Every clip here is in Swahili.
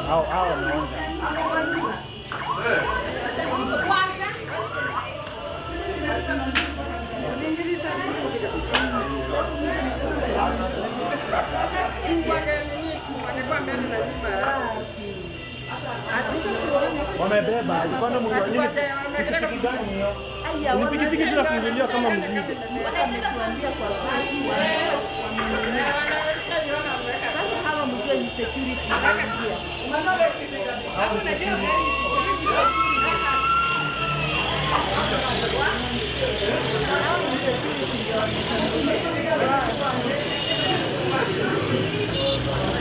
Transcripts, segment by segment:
Hao hao wameonja. Wamebeba, ilikuwa na mtu nini? Pikipiki gani hiyo? Ni pikipiki tunafungulia kama mzigo. Ametuambia kwa sasa hawa mjue ni security wanaingia. Hawa ni security ndio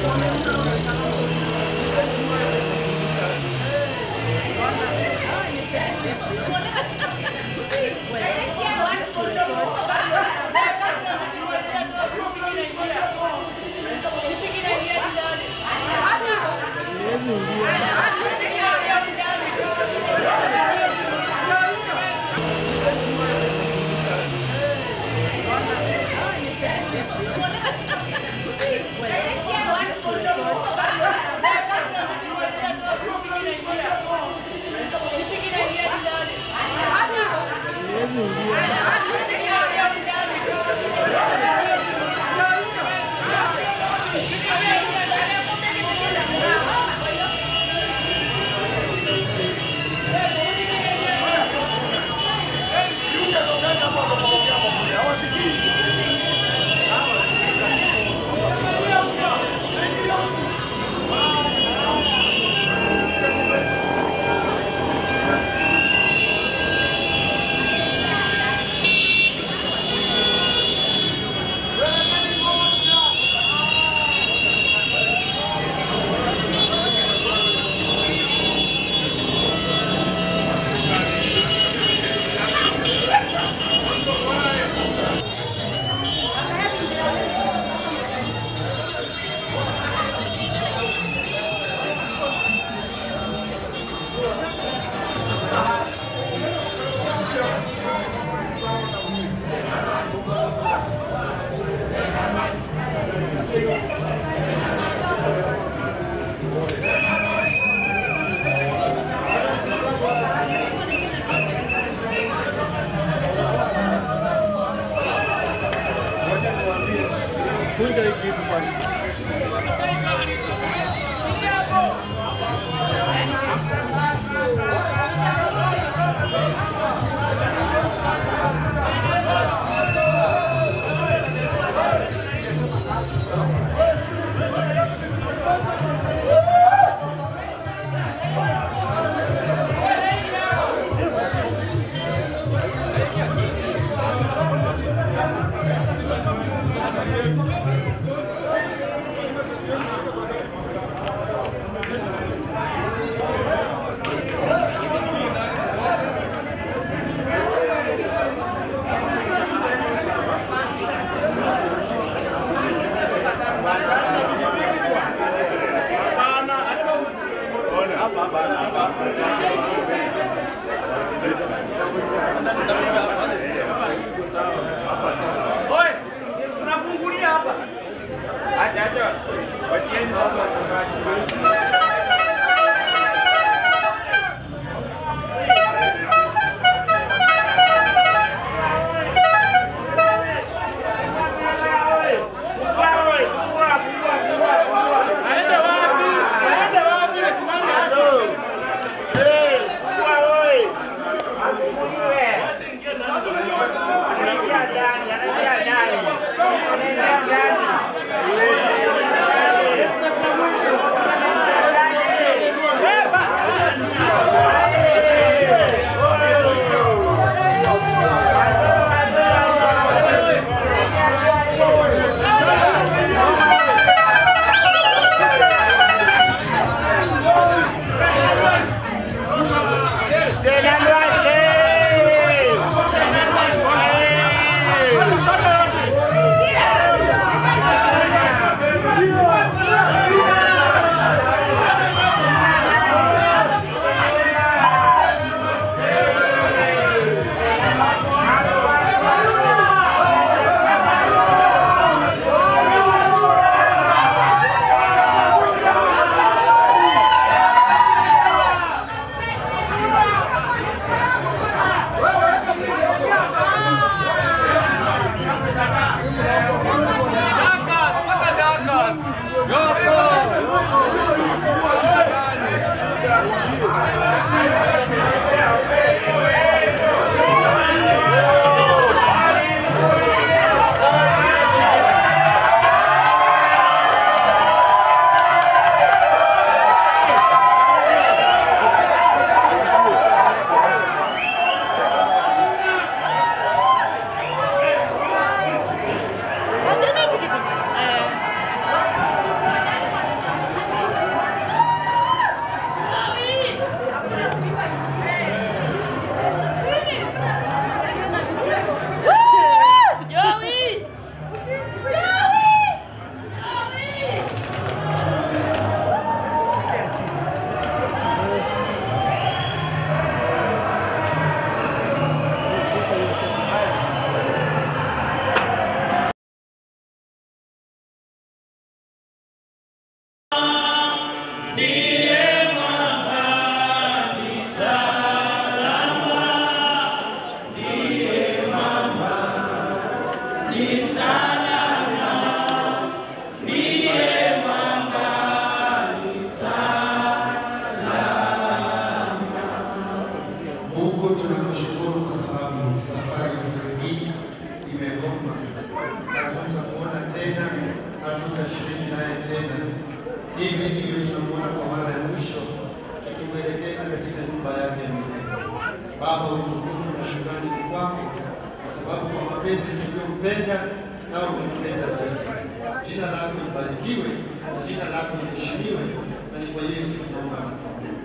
wametuambia. Kunja hii kitu kwanza. Oi, tunafungulia hapa. Acha acha. Wachieni sasa wachungaji. Yeah! Mungu, tunakushukuru kwa sababu safari ya Fredi imegoma. Hatutamuona tena, hatutashiriki naye tena. Hivi ndivyo tunamuona kwa mara ya mwisho, tukimwelekeza katika nyumba yake ya milele. Baba, utukufu na shukrani ni kwako kwa sababu kwa mapenzi tuliyompenda na umempenda zaidi. Jina lako libarikiwe na jina lako liheshimiwe, na ni kwa Yesu tunaomba na kuamini.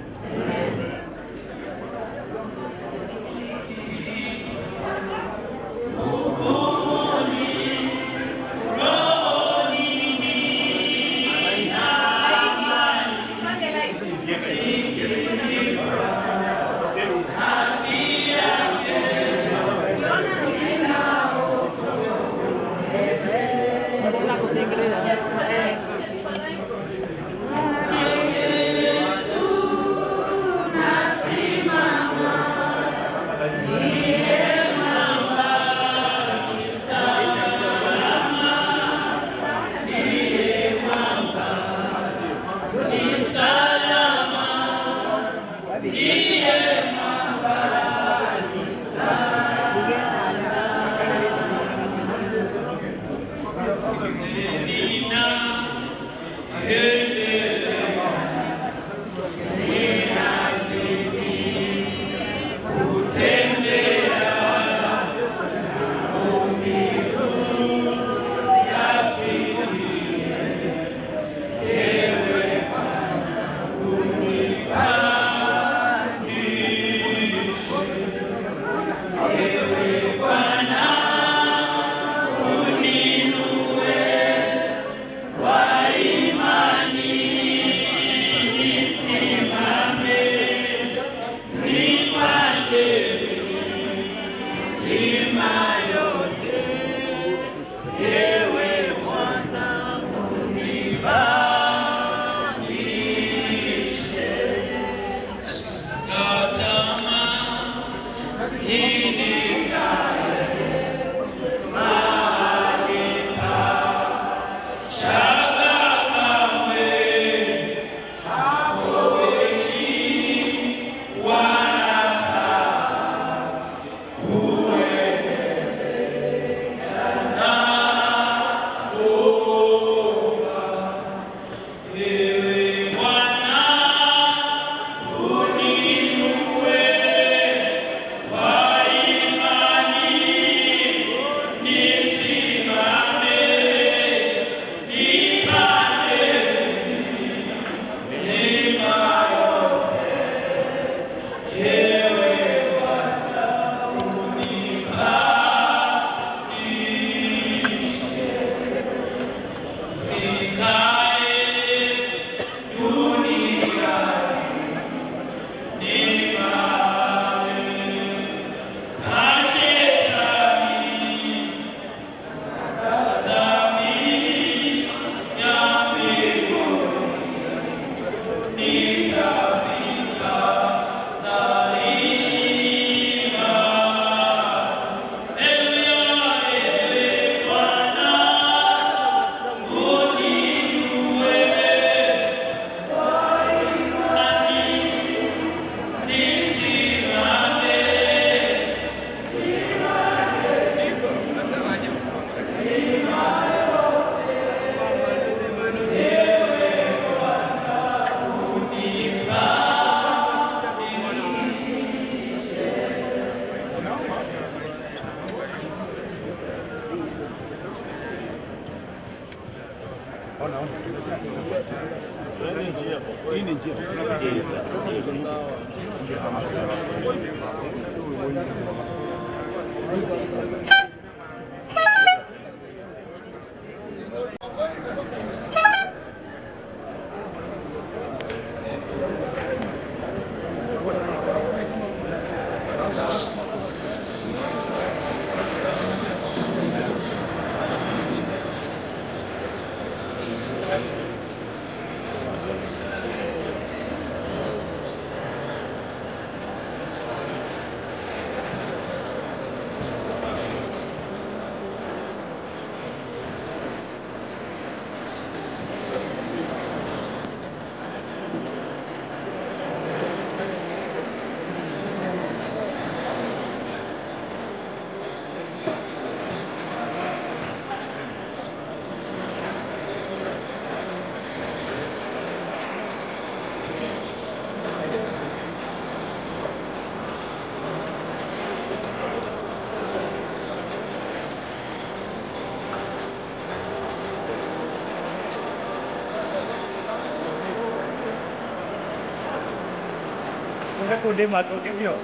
Kunde matoke hiyo.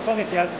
Songe kiasi.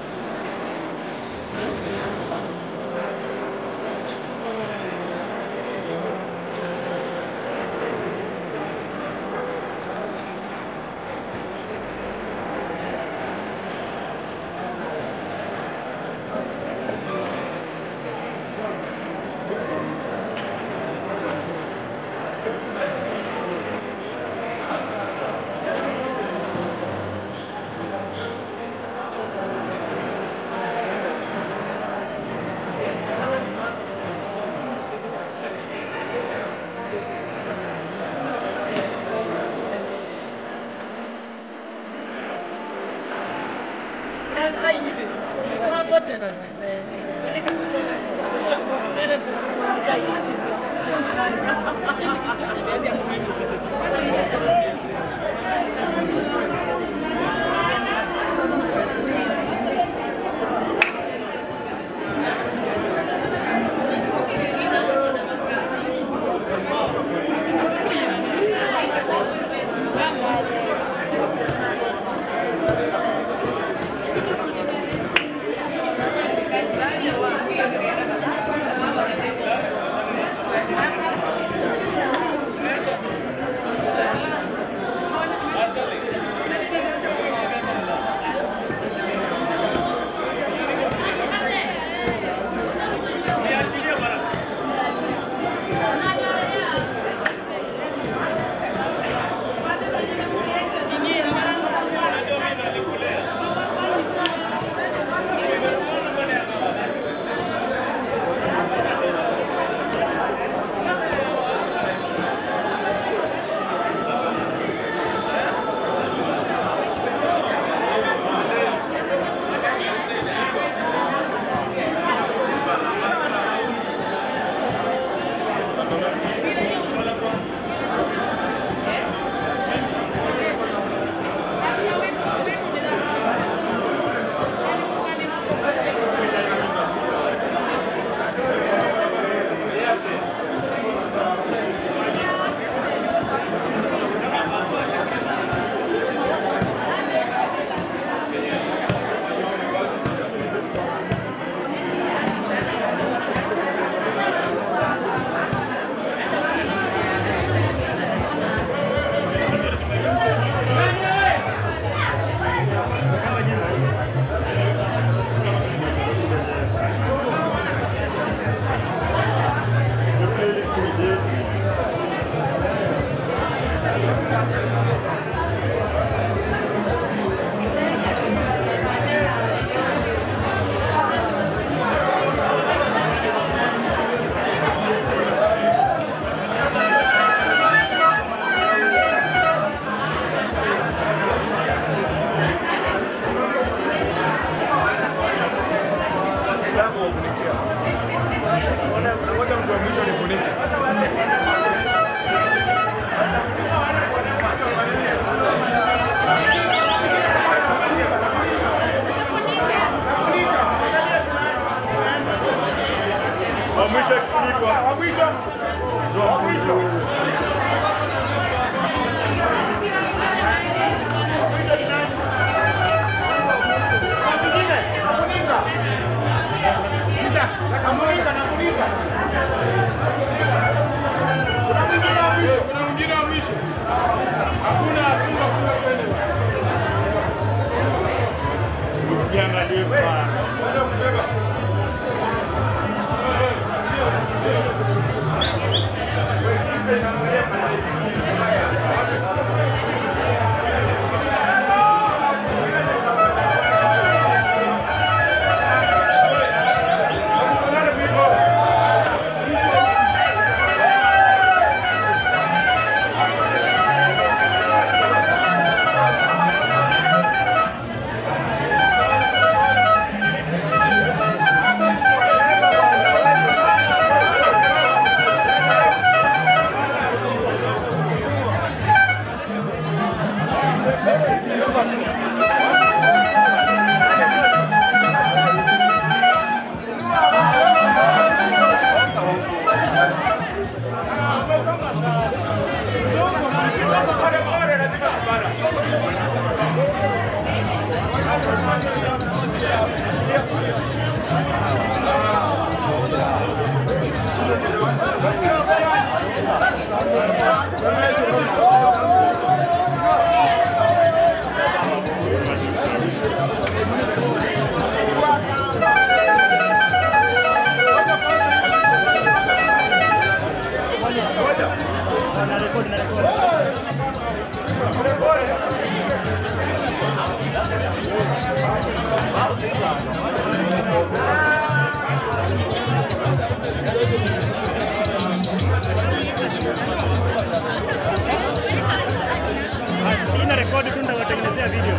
Ina rekodi tu nitawatengenezea video.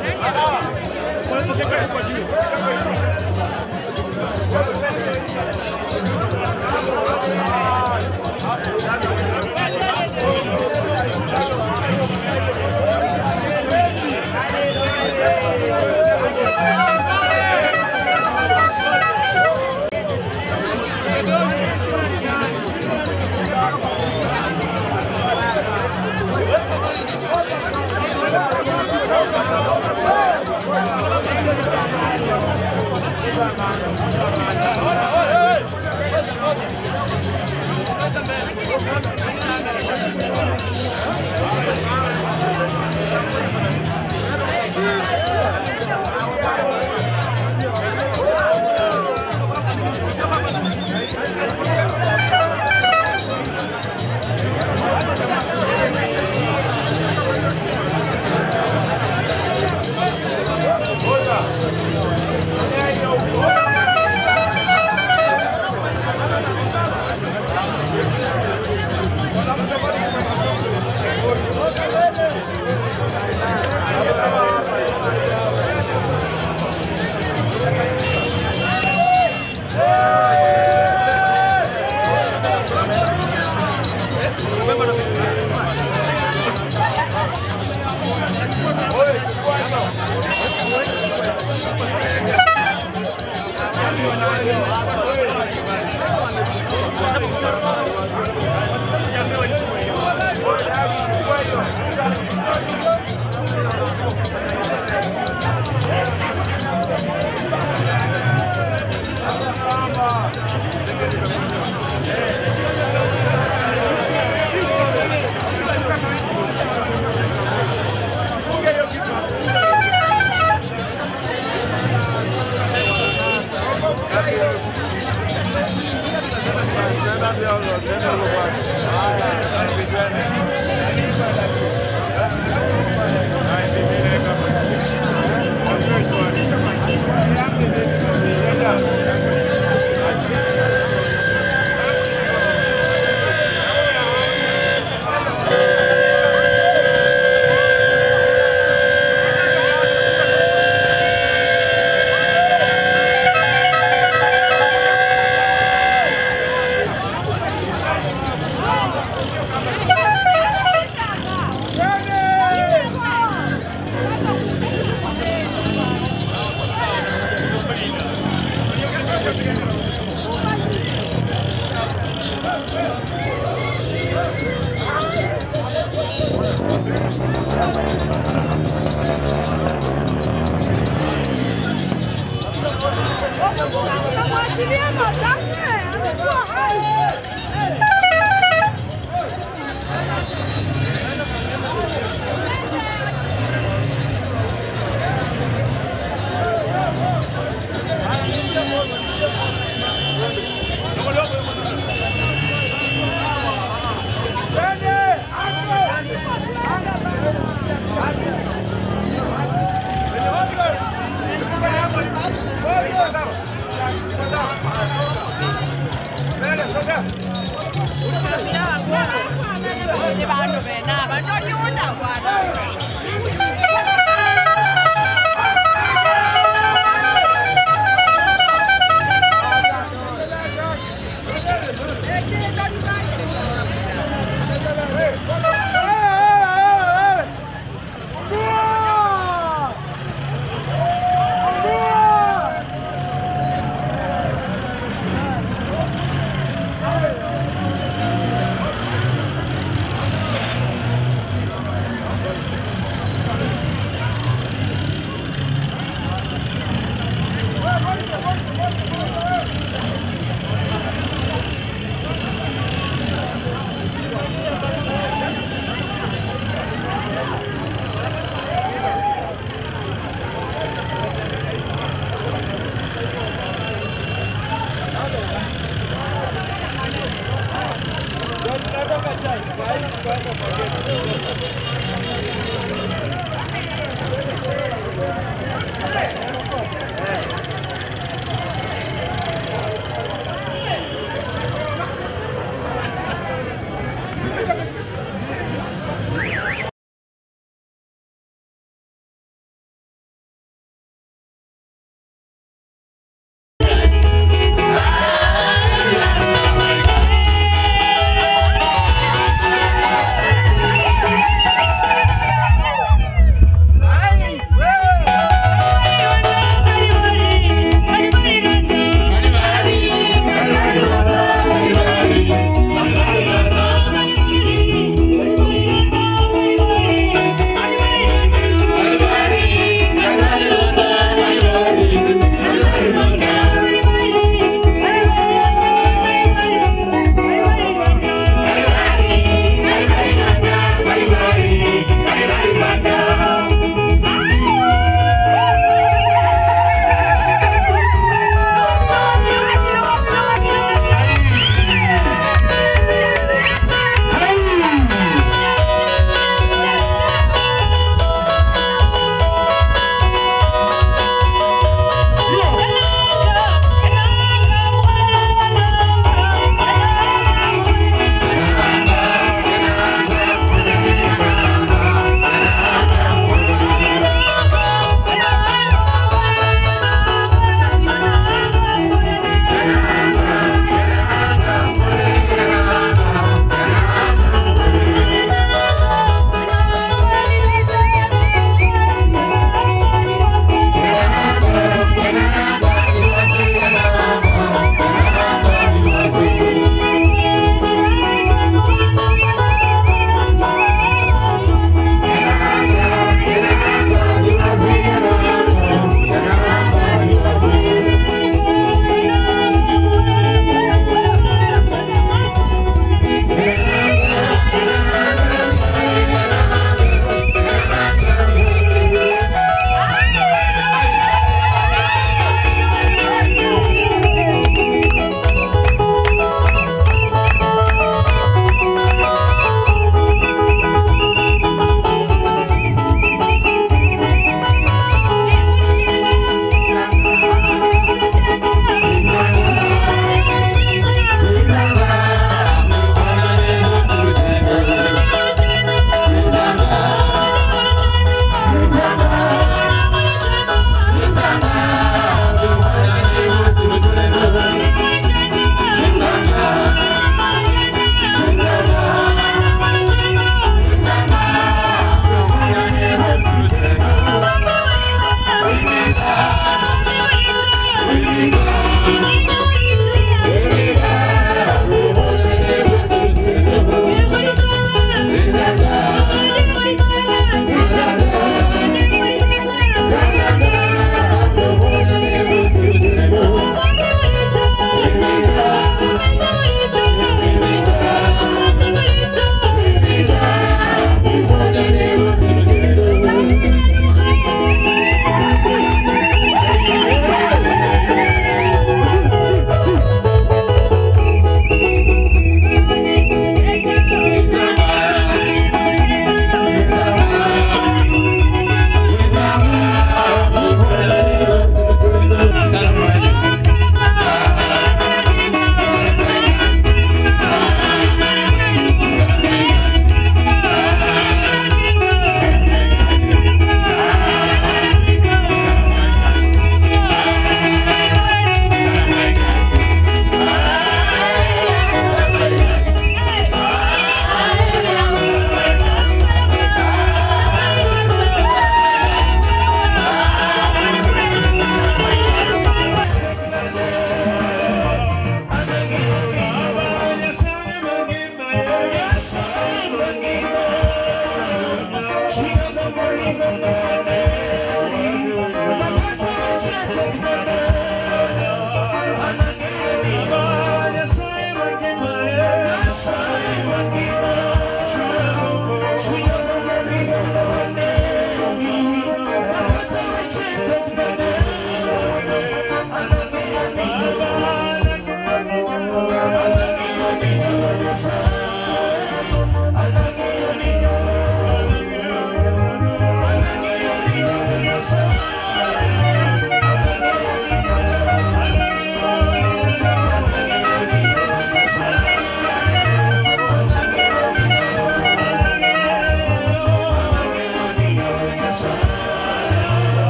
Kwa hiyo tutaweka huko juu. Come on. Yes.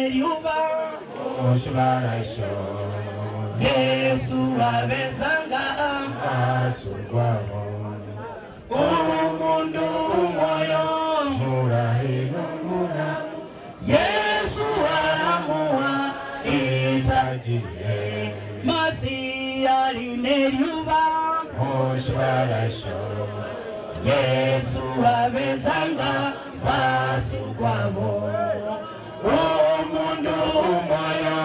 neliuba Oshibaraisho Yesu abezanga Asugwabo Umundu moyo Murahino muramu Yesu aramuha Itajiye Masiya lineliuba Oshibaraisho Yesu abezanga Basugwabo Umundu moyo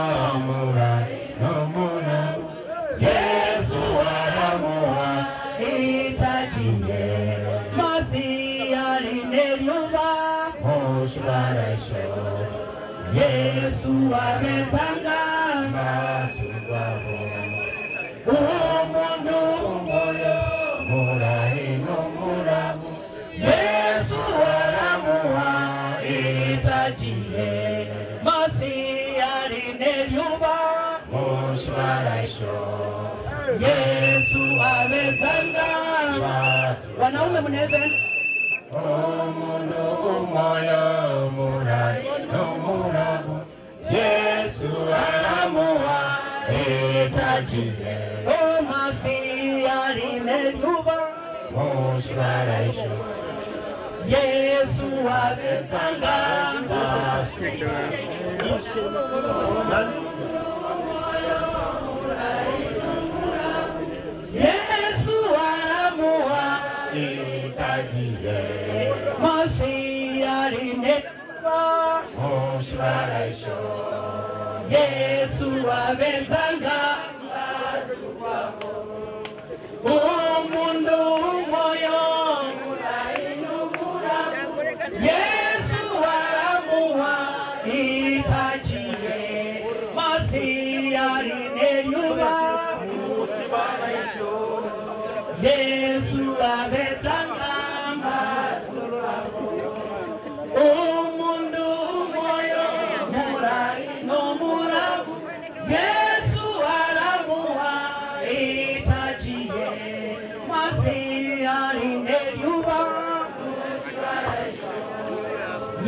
Murahino muramu Yesu aramuha Itajiye Masiya lineliuba Oshibaraisho Yesu abezanga Basugwabo Umundu moyo Murahino muramu Yesu aramuha Itajiye Masiya lineliuba Oshibaraisho Yesu abezanga. Wanaume mnaweza Omundu moyo murahino muramu Yesu aramuha Itajiye O Masiya lineliuba Oshibaraisho Yesu abezanga Yesu aramuha Itajiye Masiya lineliuba Oshibaraisho Yesu abezanga Umundu moyo Yesu aramuha Itajiye Masiya lineliuba Yesu abezanga Umundu moyo murahino muramu Yesu aramuha Itajiye Masiya lineliuba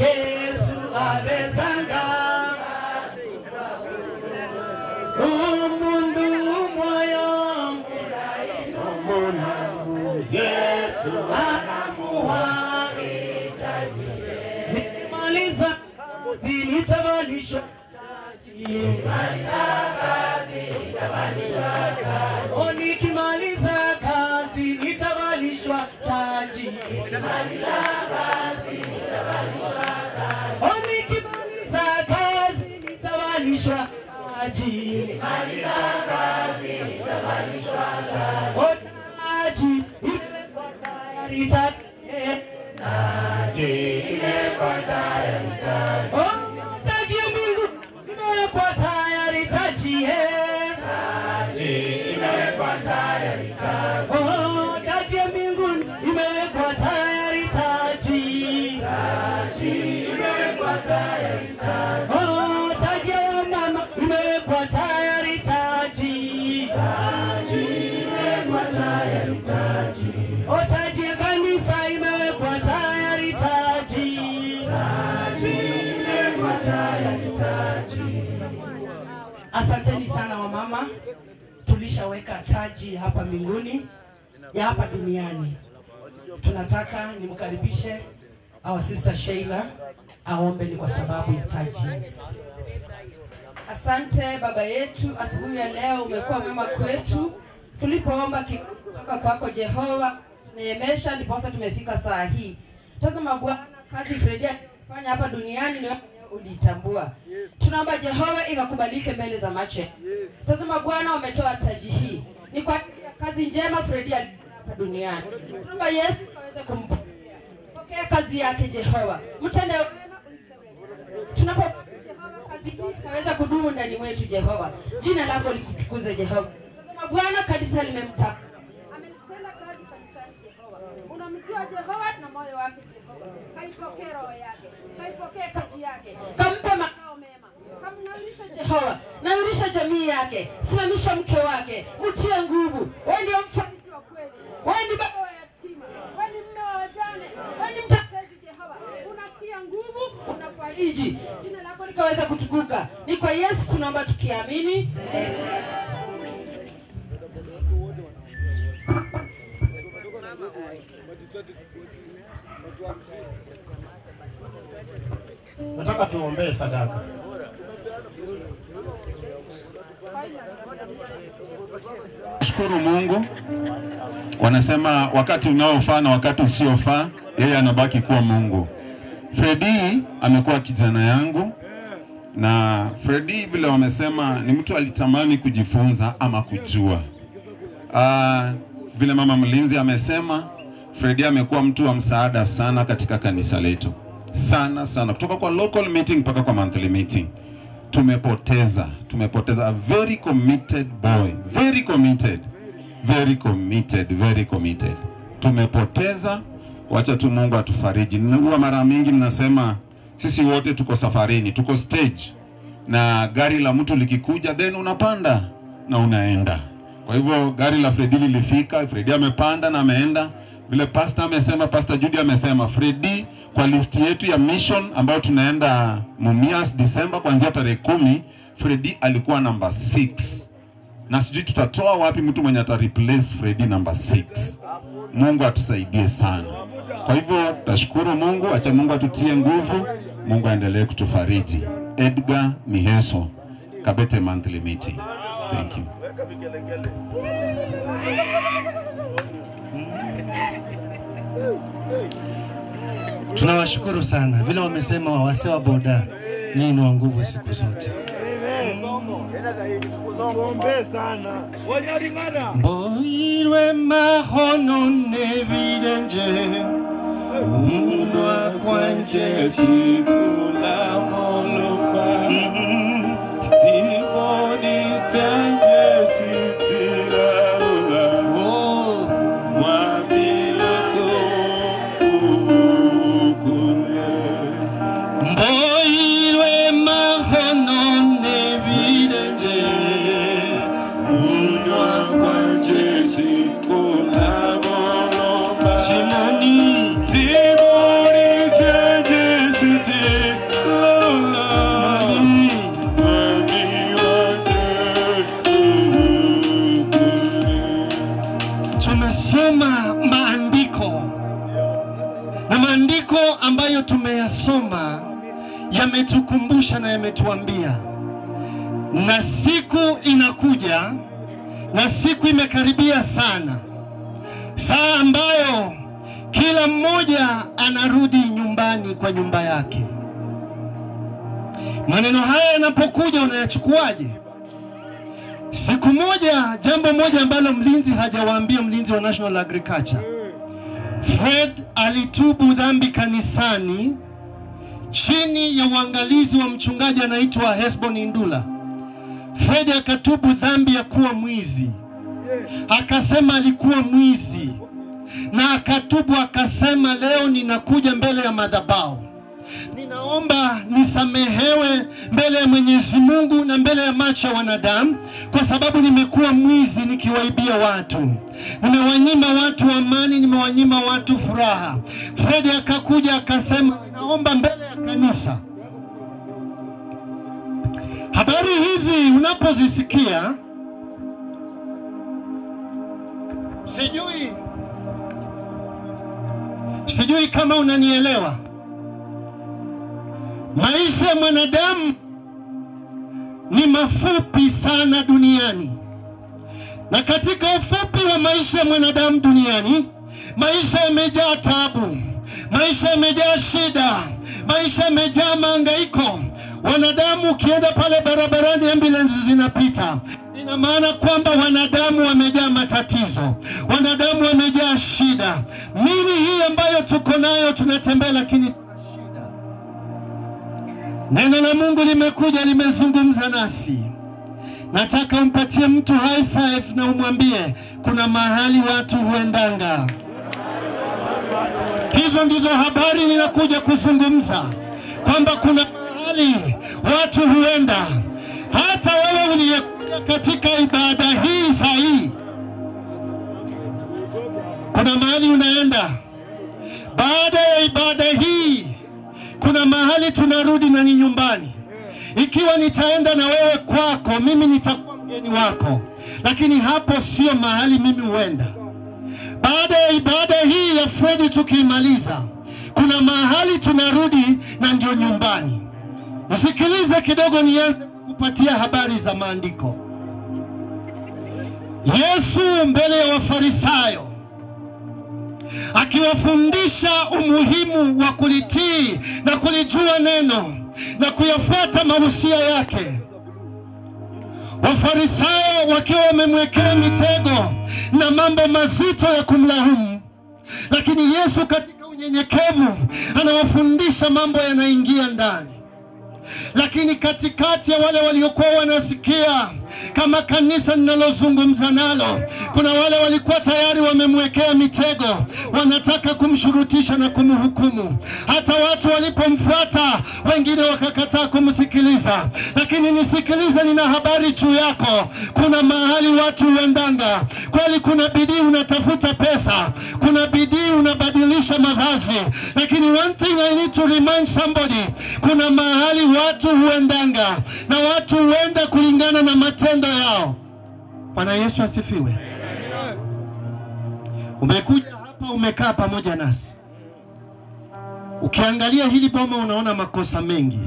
Yesu abezanga Umundu moyo Yesu aramuha Nikimaliza kazi nitavalishwa taji. Oh, nikimaliza kazi nitavalishwa taji. Oh, nikimaliza kazi nitavalishwa taji. Oh, taji imewekwa tayari taji. Taji imewekwa tayari taji. Oh, taji ya mbingu imewekwa tayari taji. Taji imewekwa tayari taji. Oh, taji ya mbinguni imewekwa tayari taji. Taji imewekwa tayari taji. Oh, taji ya mama imewekwa tayari taji. Taji imewekwa tayari taji. Oh, taji ya kanisa imewekwa tayari taji. Taji imewekwa tayari taji. Asanteni sana wamama, tulishaweka taji hapa mbinguni ya hapa duniani. Tunataka nimkaribishe our sister Sheila aombe ni kwa sababu ya taji. Asante baba yetu, asubuhi ya leo umekuwa mwema kwetu. Tulipoomba kutoka kwako Jehova, tuneemesha ndiposa tumefika saa hii. Tazama Bwana, kazi Fredi alifanya hapa duniani ni wewe ulitambua. Tunaomba Jehova ikakubalike mbele za macho. Tazama Bwana, umetoa taji hii ni kwa kazi njema Fredi alifanya hapa duniani. Tunaomba Yesu aweze kumpokea. Pokea kazi yake Jehova. Mtende wema. Tunapo kazi hii ikaweza kudumu ndani mwetu Jehova. Jina lako likutukuze Jehova. Tazama Bwana, kanisa limemtaka. Ametenda kazi kanisani Jehova. Unamjua Jehova na moyo wake Jehova. Kaipokee roho yake. Kaipokee kazi yake. Kampe makao mema. Kamnawirisha Jehova. Nawirisha jamii yake. Simamisha mke wake. Mtie nguvu. Wewe ndiye mfariji wa kweli. Wewe ni baba wa yatima. Wewe ni mume wa wajane. Wewe ni mtetezi Jehova. Unatia nguvu, unafariji. Jina lako Kaweza kutukuka. Ni kwa Yesu tunaomba tukiamini. Amen. Nataka tuombee sadaka. Shukuru Mungu. Wanasema wakati unaofaa na wakati usiofaa, yeye anabaki kuwa Mungu. Fredi amekuwa kijana yangu, na Fredi vile wamesema ni mtu alitamani kujifunza ama kujua. Vile mama mlinzi amesema, Fredi amekuwa mtu wa msaada sana katika kanisa letu. Sana sana, kutoka kwa local meeting mpaka kwa monthly meeting. Tumepoteza a very committed boy, very committed, very committed, very committed. Tumepoteza, wacha tu Mungu atufariji. Huwa mara mingi mnasema sisi wote tuko safarini, tuko stage, na gari la mtu likikuja then unapanda na unaenda. Kwa hivyo gari la Fredi lilifika, Fredi amepanda na ameenda. Vile pastor amesema, Pastor Judy amesema, Fredi kwa listi yetu ya mission ambayo tunaenda Mumias December kuanzia tarehe 10, Fredi alikuwa number 6. Na sijui tutatoa wapi mtu mwenye ata replace Fredi number 6. Mungu atusaidie sana. Kwa hivyo tashukuru Mungu, acha Mungu atutie nguvu, Mungu aendelee kutufariji. Edgar Miheso, Kabete monthly meeting. Thank you. Tunawashukuru sana. Vile wamesema wase wa boda, nyinyi ni wa nguvu siku zote. Mboirwe mahono nevirenje unwa kwanje sikula moloba timoni tanje sitirarula mwami Yesu Mboirwe mahono nevirenje unwa kwanje sikula moloba simoni timoni tanje sitirarula mwami Yesu. Tumesoma maandiko, na maandiko ambayo tumeyasoma yametukumbusha na yametuambia, na siku inakuja, na siku imekaribia sana, saa ambayo kila mmoja anarudi nyumbani kwa nyumba yake. Maneno haya yanapokuja unayachukuaje? Siku moja, jambo moja ambalo mlinzi hajawaambia, mlinzi wa National Agriculture, Fred alitubu dhambi kanisani chini ya uangalizi wa mchungaji anaitwa Hesbon Indula. Fred akatubu dhambi ya kuwa mwizi. Akasema alikuwa mwizi. Na akatubu akasema, leo ninakuja mbele ya madhabahu, ninaomba nisamehewe mbele ya Mwenyezi Mungu na mbele ya macho ya wanadamu, kwa sababu nimekuwa mwizi nikiwaibia watu, nimewanyima watu amani, nimewanyima watu furaha. Fred akakuja akasema, naomba mbele ya kanisa. Habari hizi unapozisikia, sijui kama unanielewa. Maisha ya mwanadamu ni mafupi sana duniani. Na katika ufupi wa maisha ya mwanadamu duniani, maisha yamejaa taabu, maisha yamejaa shida, maisha yamejaa mahangaiko. Wanadamu ukienda pale barabarani, ambulance zinapita. Ina maana kwamba wanadamu wamejaa matatizo, wanadamu wamejaa shida. Mili hii ambayo tuko nayo tunatembea, lakini neno la Mungu limekuja limezungumza nasi. Nataka umpatie mtu high five na umwambie kuna mahali watu huendanga. Hizo ndizo habari ninakuja kuzungumza, kwamba kuna mahali watu huenda. Hata wewe uliyekuja katika ibada hii saa hii, kuna mahali unaenda. Baada ya ibada hii kuna mahali tunarudi na ni nyumbani. Ikiwa nitaenda na wewe kwako, mimi nitakuwa mgeni wako, lakini hapo sio mahali mimi huenda. Baada ya ibada hii ya Fredi tukiimaliza, kuna mahali tunarudi na ndio nyumbani. Nisikilize kidogo nianze kupatia habari za maandiko. Yesu mbele ya Wafarisayo akiwafundisha umuhimu wa kulitii na kulijua neno na kuyafuata mahusia yake. Wafarisayo wakiwa wamemwekea mitego na mambo mazito ya kumlaumu, lakini Yesu katika unyenyekevu anawafundisha mambo yanaingia ndani. Lakini katikati ya wale waliokuwa wanasikia, kama kanisa ninalozungumza nalo, kuna wale walikuwa tayari wamemwekea mitego, wanataka kumshurutisha na kumhukumu. Hata watu walipomfuata, wengine wakakataa kumsikiliza. Lakini nisikilize, nina habari juu yako. Kuna mahali watu huendanga. Kweli kuna bidii unatafuta pesa, kuna bidii unabadilisha mavazi, lakini one thing I need to remind somebody, kuna mahali watu huendanga, na watu huenda kulingana na matendo yao. Bwana Yesu asifiwe. Umekuja hapa, umekaa pamoja nasi. Ukiangalia hili boma unaona makosa mengi.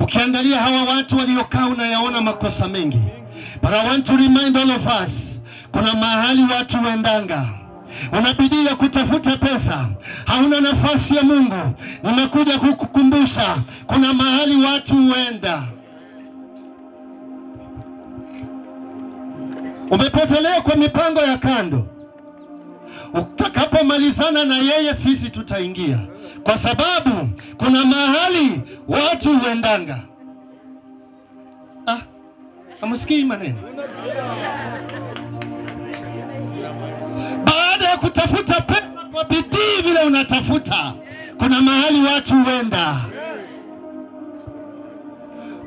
Ukiangalia hawa watu waliokaa unayaona makosa mengi. But I want to remind all of us, kuna mahali watu huendanga. Una bidii ya kutafuta pesa, hauna nafasi ya Mungu. Nimekuja kukukumbusha, kuna mahali watu huenda. Umepotelea kwa mipango ya kando. Utakapomalizana na yeye, sisi tutaingia, kwa sababu kuna mahali watu huendanga. Hamsikii maneno? Baada ya kutafuta pesa kwa bidii vile unatafuta, kuna mahali watu huenda.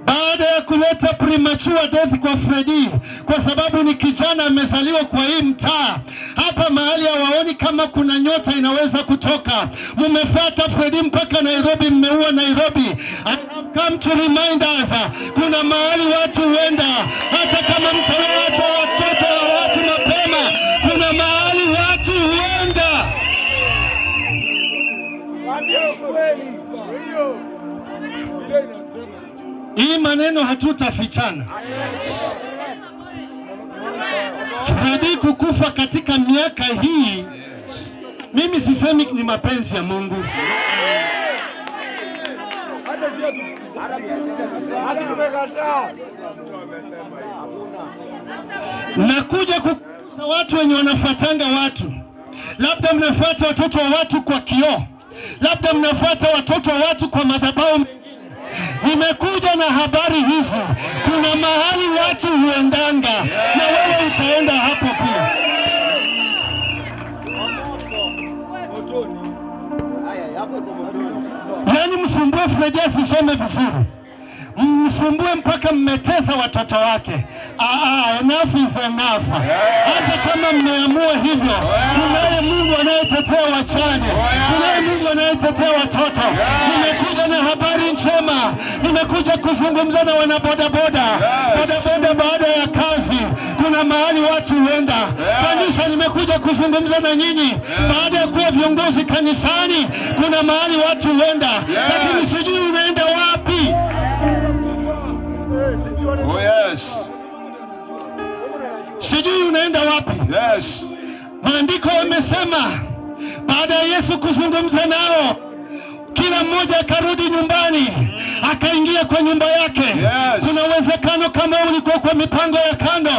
Baada ya kuleta premature death kwa Fredi, kwa sababu ni kijana amezaliwa kwa hii mtaa, hapa mahali hawaoni kama kuna nyota inaweza kutoka. Mmefuata Fredi mpaka Nairobi, mmeua Nairobi. I have come to remind us, kuna mahali watu huenda. Hata kama mtawaacha watoto wa watu mapema, kuna mahali watu huenda. Hii maneno hatutafichana. Fredi kukufa katika miaka hii, mimi sisemi ni mapenzi ya Mungu. Nakuja kukusa watu wenye wanafuatanga watu. Labda mnafuata watoto wa watu kwa kioo, labda mnafuata watoto wa watu kwa madhabahu. Nimekuja na habari hizi. Kuna mahali watu huendanga, na wewe utaenda hapo pia. Yaani msumbue Fredi asisome vizuri, msumbue mpaka mmetesa watoto wake. Enough is enough. Hata kama mmeamua hivyo, kunaye Mungu anayetetea wachane, kunaye Mungu anayetetea watoto. Nimekuja na habari njema. Nimekuja kuzungumza na wanabodaboda. Bodaboda baada ya kazi, kuna mahali watu huenda. Kanisa, nimekuja kuzungumza na nyinyi. Baada ya kuwa viongozi kanisani, kuna mahali watu huenda. Lakini sijui unaenda wapi. Oh yes. Sijui unaenda wapi. Yes. Maandiko yamesema baada ya Yesu kuzungumza nao, kila mmoja akarudi nyumbani, akaingia kwa nyumba yake. Yes. Kuna uwezekano kama ulikuwa kwa mipango ya kando,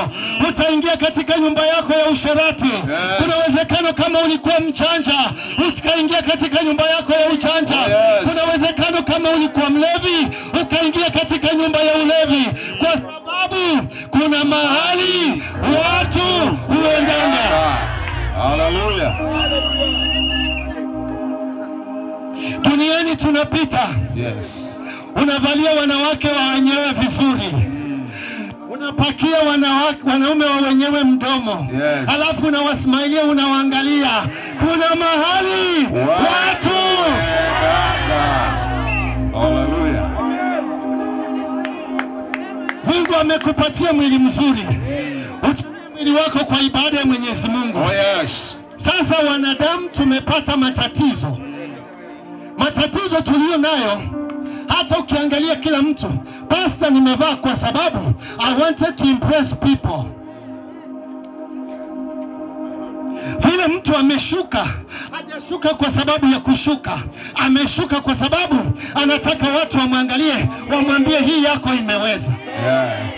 utaingia katika nyumba yako ya usherati. Yes. Kuna uwezekano kama ulikuwa mchanja, utaingia katika nyumba yako ya uchanja. Yes. Kuna uwezekano kama ulikuwa mlevi, ukaingia katika nyumba ya ulevi, kwa sababu kuna mahali watu huendanga. Hallelujah. Duniani tunapita. Yes. Unavalia wanawake wa wenyewe vizuri, unapakia wanaume wa wenyewe mdomo. Yes. Alafu unawasmailia, unawaangalia. Kuna mahali watu. Hallelujah. Mungu amekupatia mwili mzuri. Utumie mwili wako kwa ibada ya Mwenyezi Mungu. Oh yes. Sasa wanadamu tumepata matatizo. Matatizo tulio nayo, hata ukiangalia kila mtu, pastor nimevaa kwa sababu I wanted to impress people. Vile mtu ameshuka, hajashuka kwa sababu ya kushuka, ameshuka kwa sababu anataka watu wamwangalie, wamwambie hii yako imeweza. Yes.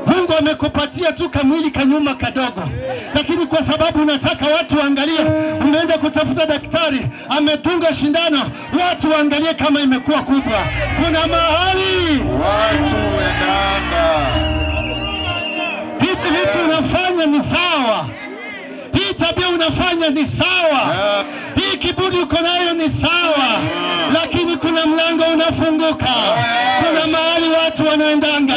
Mungu amekupatia tu kamwili kanyuma kadogo, lakini kwa sababu unataka watu waangalie, umeenda kutafuta daktari, amedunga shindano, watu waangalie kama imekuwa kubwa. Kuna mahali watu wendanga. Hizi vitu unafanya ni sawa, hii tabia unafanya ni sawa, hii kiburi uko nayo ni sawa, lakini kuna mlango unafunguka. Kuna mahali watu wanaendanga.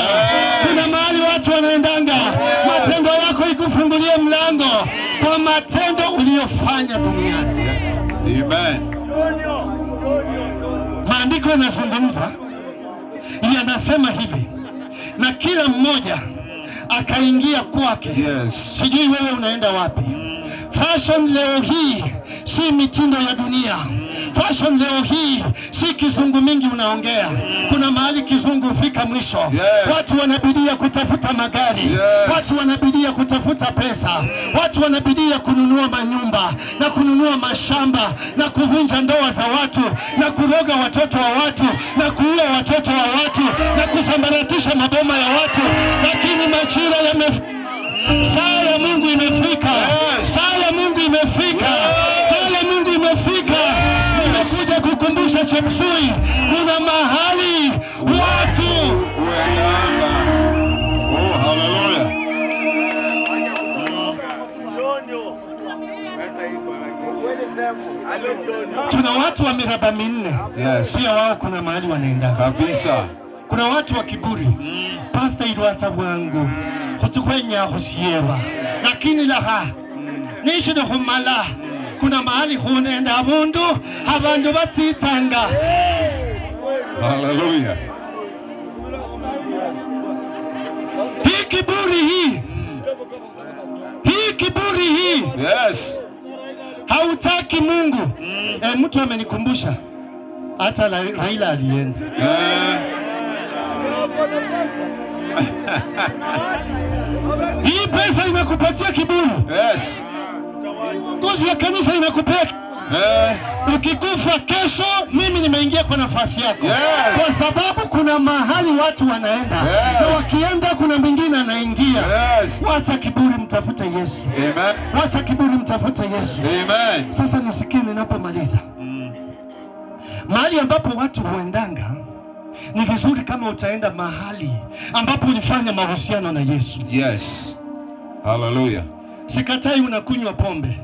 Kuna mahali watu wanaendanga. Matendo yako ikufungulie mlango kwa matendo uliyofanya duniani. Amen. Maandiko yanazungumza, yanasema hivi, na kila mmoja akaingia kwake. Yes. Sijui wewe unaenda wapi. Fashion leo hii si mitindo ya dunia. Fashion leo hii si kizungu mingi unaongea. Kuna mahali kizungu hufika mwisho. Yes. Watu wanabidia kutafuta magari. Yes. Watu wanabidia kutafuta pesa. Watu wanabidia kununua manyumba na kununua mashamba na kuvunja ndoa za watu na kuroga watoto wa watu na kuua watoto wa watu na kusambaratisha maboma ya watu. Lakini majira yamefika. Saa ya Mungu imefika. Saa ya Mungu imefika. Saa ya Mungu imefika. Nimekuja kukumbusha Chepsui, kuna mahali watu wendanga. Oh, hallelujah. Tuna watu wa miraba minne. Yes. Pia wao kuna mahali wanaenda. Kabisa. Kuna watu wa kiburi. Pastor ilwata wangu. Kutukwenya husiewa. Lakini laha. Nishi no humala. Kuna mahali hunaenda abandu, abandu batitanga. Hallelujah. Hii kiburi hii. Hii kiburi hii. Yes. Hautaki Mungu. Mtu amenikumbusha. Hata Raila alienda. Hii pesa inakupatia kiburi. Yes. Ngozi ya kanisa inakupea. Ukikufa kesho, mimi nimeingia kwa nafasi yako. Yes. Kwa sababu kuna mahali watu wanaenda. Yes. Na wakienda kuna mwingine anaingia. Yes. Wacha kiburi, mtafute Yesu. Amen. Wacha kiburi, mtafute Yesu. Amen. Sasa nisikie ninapomaliza. Mahali ambapo watu huendanga, ni vizuri kama utaenda mahali ambapo ulifanya mahusiano na Yesu. Yes. Hallelujah. Sikatai unakunywa pombe.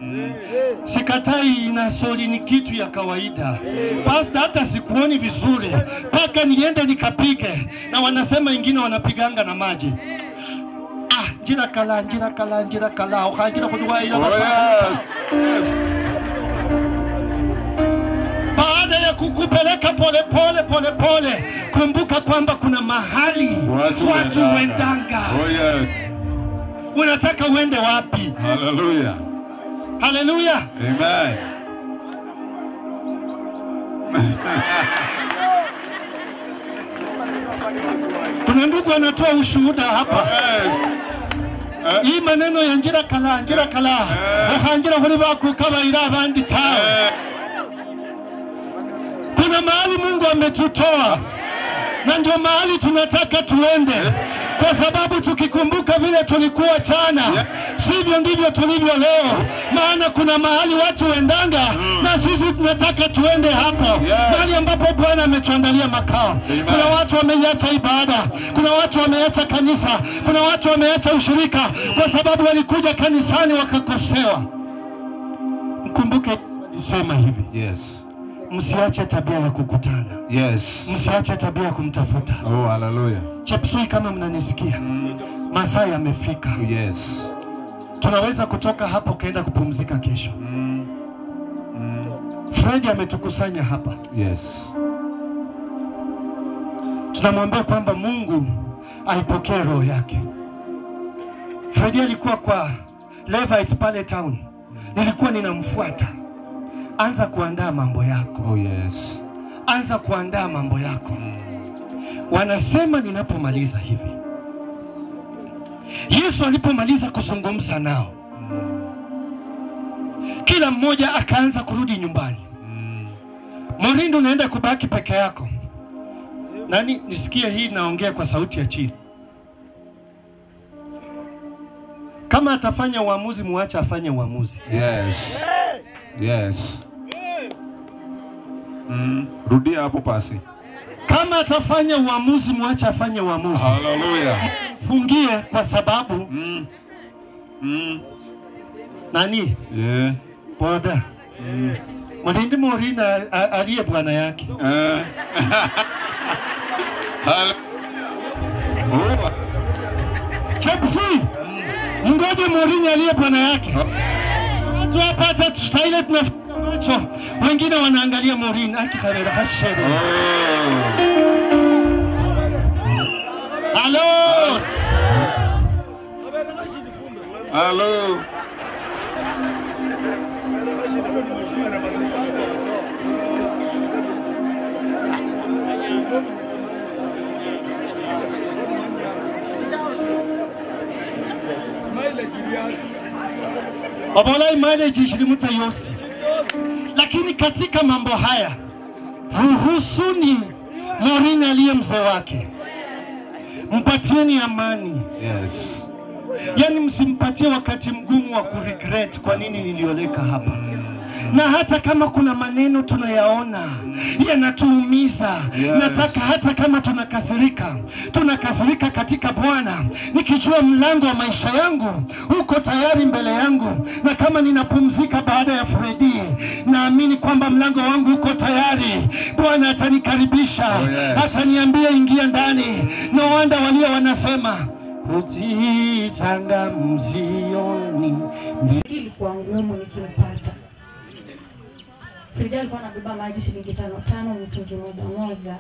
Sikatai inasoli ni kitu ya kawaida. Pastor hata sikuoni vizuri, paka niende nikapige. Na wanasema ingine wanapiganga na maji. Ah, njira kala, njira kala, njira kala. Ukangira kuduwa ila Oh, yes. Yes. Baada ya kukupeleka pole pole pole pole, kumbuka kwamba kuna mahali watu wendanga. Oh, yeah. Unataka uende wapi? Hallelujah. Hallelujah. Amen. Kuna ndugu anatoa ushuhuda hapa. Yes. Hii maneno ya njira kala, njira kala. Uhangira huri bakukabaira abandi tawe. Kuna mahali Mungu ametutoa. Na ndio mahali tunataka tuende. Kwa sababu tukikumbuka vile tulikuwa jana, sivyo ndivyo tulivyo leo. Maana kuna mahali watu wendanga, na sisi tunataka tuende hapo. Mahali ambapo Bwana ametuandalia makao. Kuna watu wameacha ibada, kuna watu wameacha kanisa, kuna watu wameacha ushirika kwa sababu walikuja kanisani wakakosewa. Mkumbuke alisema hivi. Yes. Msiache tabia ya kukutana. Yes. Msiache tabia ya kumtafuta. Oh, hallelujah. Chepsui, kama mnanisikia, masaa yamefika. Yes. Tunaweza kutoka hapa ukaenda kupumzika kesho. Fred ametukusanya hapa. Yes. Tunamwambia kwamba Mungu aipokee roho yake. Fredi alikuwa kwa Levites pale town. Nilikuwa ninamfuata. Anza kuandaa mambo yako. Oh yes. Anza kuandaa mambo yako. Wanasema ninapomaliza hivi, Yesu alipomaliza kuzungumza nao, kila mmoja akaanza kurudi nyumbani. Morindo, unaenda kubaki peke yako. Nani nisikie hii, naongea kwa sauti ya chini. Kama atafanya uamuzi, muache afanye uamuzi. Yes. Yes. Rudia hapo pasi. Kama atafanya uamuzi, muache afanye uamuzi. Hallelujah. Fungie kwa sababu nani? Yeah. Boda. Mlindi Morina aliye bwana yake. Chapfi. Ngoje Morina aliye bwana yake. Watu hapa hata tutaile tunafunga macho. Wengine wanaangalia Morina akikabela kashere. Halo. Halo. Obola mileage ishilimuta yosi. Lakini katika mambo haya, ruhusuni Morina aliye mzee wake. Mpatieni amani. Yes. Yani msimpatie wakati mgumu wa kuregret kwa nini nilioleka hapa. Na hata kama kuna maneno tunayaona yanatuumiza, yes. Nataka hata kama tunakasirika, tunakasirika katika Bwana, nikijua mlango wa maisha yangu uko tayari mbele yangu, na kama ninapumzika baada ya Fredi, naamini kwamba mlango wangu uko tayari. Bwana atanikaribisha. Oh, yes. Ataniambia ingia ndani. No wonder walio wanasema kujitanga mzioni. Ilikuwa ngumu nikimpata. Frida alikuwa anabeba maji shilingi 5 mtungi moja moja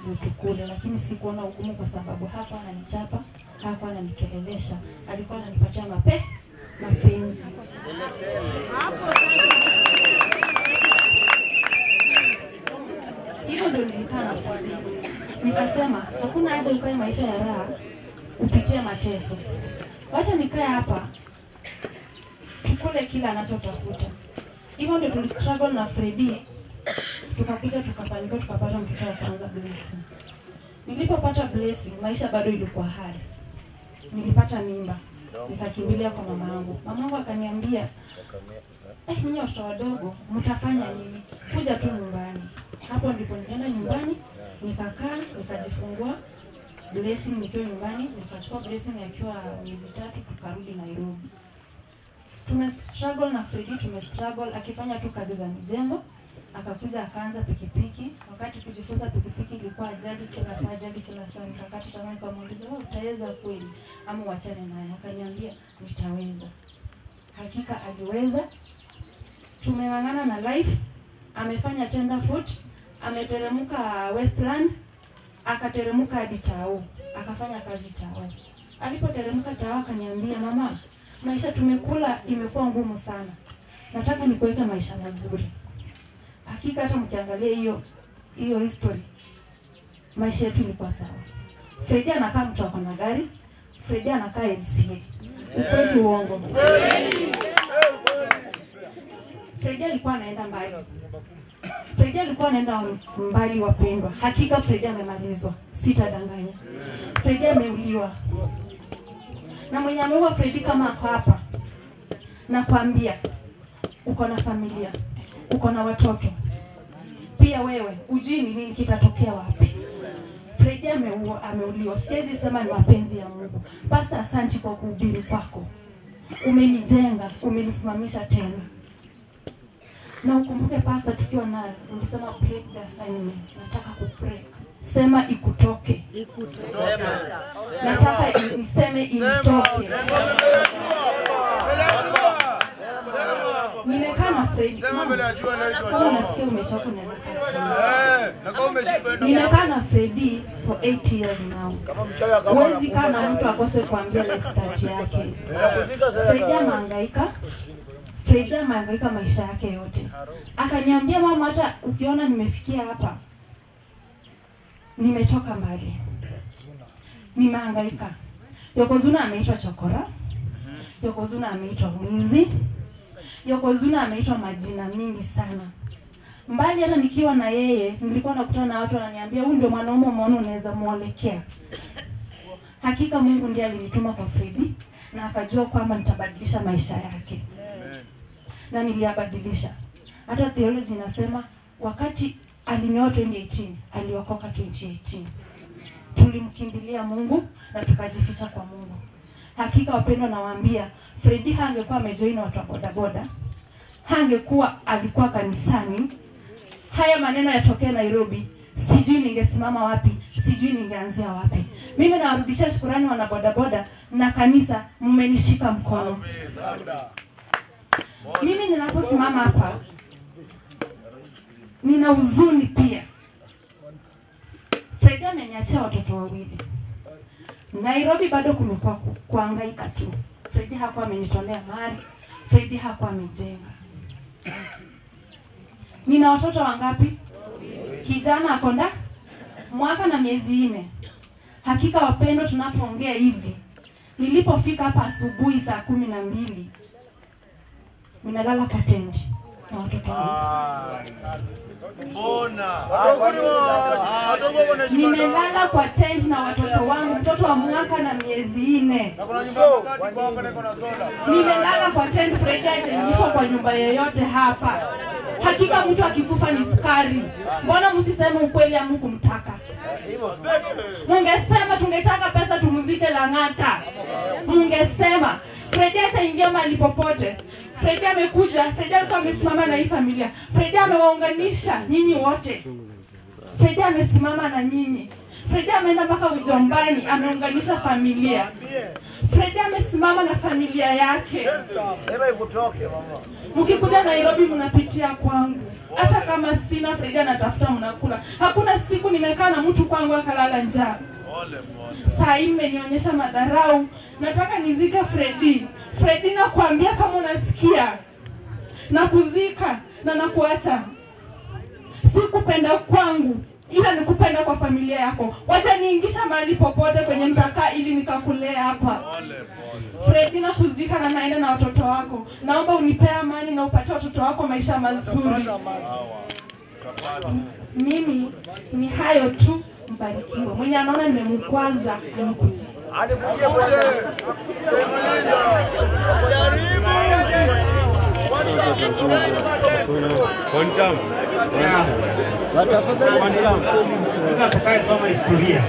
ndio tukule, lakini sikuona ugumu kwa sababu hakuwa ananichapa, hakuwa ananikelelesha, alikuwa ananipatia mapenzi. Hivyo ndio nilikaa na Frida. Nikasema hakuna haja ukae maisha ya raha upitie mateso. Wacha nikae hapa tukule kila anachotafuta. Hivyo ndio tulistruggle na Fredi, tukakuja tukafanikiwa tukapata mtoto wa kwanza Blessing. Nilipopata Blessing, maisha bado ilikuwa hard. Nilipata mimba, nikakimbilia kwa mama yangu. Mama yangu akaniambia, nyinyi watoto wadogo, mtafanya nini? Kuja tu nyumbani. Hapo ndipo nilienda nyumbani, nikakaa, nikajifungua Blessing nikiwa nyumbani, nikachukua Blessing akiwa miezi 3, tukarudi Nairobi. Tumestruggle na Fredi, tumestruggle akifanya tu kazi za mijengo, akakuja akaanza pikipiki. Wakati kujifunza pikipiki ilikuwa ajali kila saa, ajali kila saa. Nikakata tamaa, nikamuuliza, wewe utaweza kweli ama uachane naye? Akaniambia nitaweza. Hakika aliweza. Tumeng'ang'ana na life, amefanya tenderfoot, ameteremka Westland, akateremka hadi Tao, akafanya kazi Tao. Alipoteremka Tao akaniambia, mama, maisha tumekula imekuwa ngumu sana. Nataka nikuweke maisha mazuri. Hakika hata mkiangalia hiyo history, maisha yetu ilikuwa sawa. Fredi anakaa mtu ako na gari, Fredi anakaa MCA. Ukweli uongo? Fredi alikuwa anaenda mbali. Fredi alikuwa anaenda mbali, wapendwa. Hakika Fredi amemalizwa, sitadanganya. Fredi ameuliwa. Na mwenye ameua Fredi kama ako hapa, nakwambia uko na familia, uko na watoto. Pia wewe ujui ni nini kitatokea wapi. Fredi ameuliwa. Siwezi sema ni mapenzi ya Mungu. Basi asante kwa kuhubiri kwako. Umenijenga, umenisimamisha tena. Na ukumbuke pastor, tukiwa naye ulisema break the assignment. Nataka ku break. Sema ikutoke. Ikutoke. Nataka niseme initoke. Nimekaa na Fredi. Kama unasikia umechoka unaweza kaa chini. Nimekaa na Fredi for 8 years now. Huwezi kaa na mtu akose kuambia lifestyle yake. Fredi amehangaika. Fredi amehangaika maisha yake yote. Akaniambia mama, hata ukiona nimefikia hapa, nimetoka mbali, nimehangaika. Yokozuna ameitwa chokora, Yokozuna ameitwa mwizi, Yokozuna ameitwa majina mingi sana. Mbali hata nikiwa na yeye, nilikuwa nakutana na watu wananiambia huyu ndio mwanaume umeona unaweza muolekea. Hakika Mungu ndiye alinituma kwa Fredi na akajua kwamba nitabadilisha maisha yake. Na niliyabadilisha. Hata theology inasema wakati alinioa 2018, aliokoka 2018. Tulimkimbilia Mungu na tukajificha kwa Mungu. Hakika wapendwa, nawaambia, Fredi hangekuwa amejoin watu wa bodaboda, hangekuwa alikuwa kanisani, haya maneno yatokee Nairobi, sijui ningesimama wapi, sijui ningeanzia wapi. Mimi nawarudishia shukurani wana bodaboda na kanisa, mmenishika mkono. Mimi ninaposimama hapa nina huzuni pia. Fredi ameniachia watoto wawili. Nairobi bado kumekuwa kuhangaika tu. Fredi hakuwa amenitolea mali, Fredi hakuwa amejenga. Nina watoto wangapi? Kijana akonda mwaka na miezi 4. Hakika wapendwa, tunapoongea hivi, nilipofika hapa asubuhi saa 12 nimelala kwa tenti na watoto wangu. Nimelala kwa tent na watoto wangu, mtoto wa mwaka na miezi 4. Nimelala kwa tent. Fredi hajaingishwa kwa nyumba yeyote hapa. Hakika mtu akikufa ni sukari. Mbona msiseme ukweli hamkumtaka? Mungesema tungetaka pesa tumzike Lang'ata. Mungesema Fredi ataingia mahali popote. Fredi amekuja, Fredi alikuwa amesimama na hii familia. Fredi amewaunganisha nyinyi wote. Fredi amesimama na nyinyi. Fredi ameenda mpaka ujombani, ameunganisha familia. Fredi amesimama na familia yake. Mkikuja Nairobi mnapitia kwangu. Hata kama sina, Fredi anatafuta mnakula. Hakuna siku nimekaa na mtu kwangu akalala njaa. Saa hii mmenionyesha madharau. Nataka nizike Fredi. Fredi, nakuambia kama unasikia, nakuzika na nakuacha. Sikupenda kwangu, ila nikupenda kwa familia yako. Wacha niingisha mahali popote kwenye nitakaa ili nikakulea hapa. Fredi, nakuzika na naenda na watoto wako. Naomba unipe amani na upatie watoto wako maisha mazuri. Mimi ni hayo tu. Mbarikiwa. Mwenye anaona nimemkwaza anikuje. Soma historia.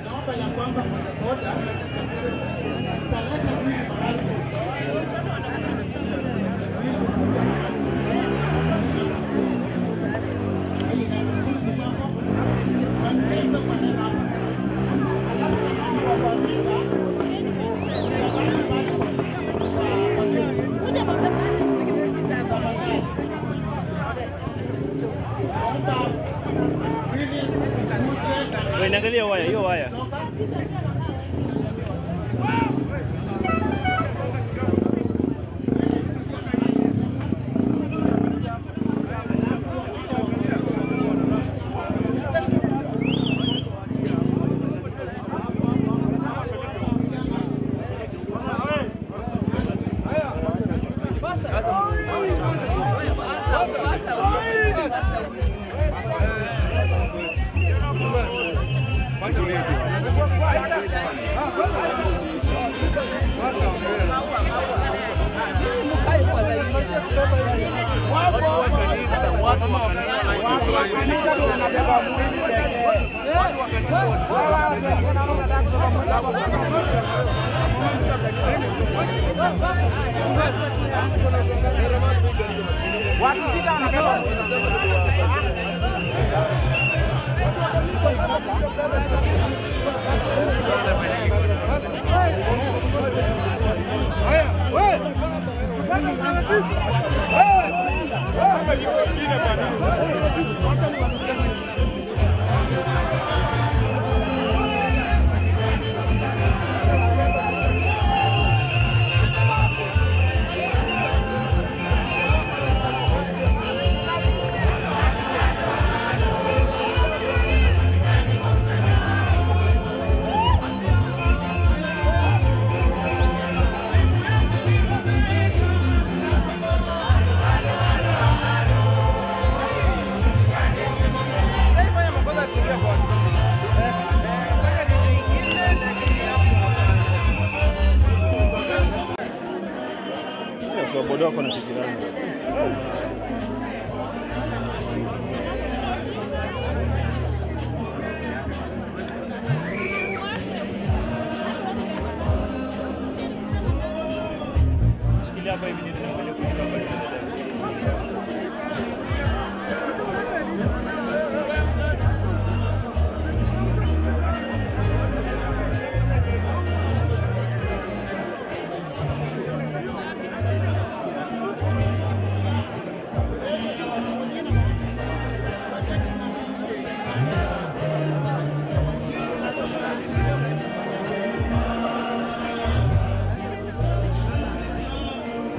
Naomba ya kwamba bodaboda italeta mwili mahali Niangalia waya, hiyo waya.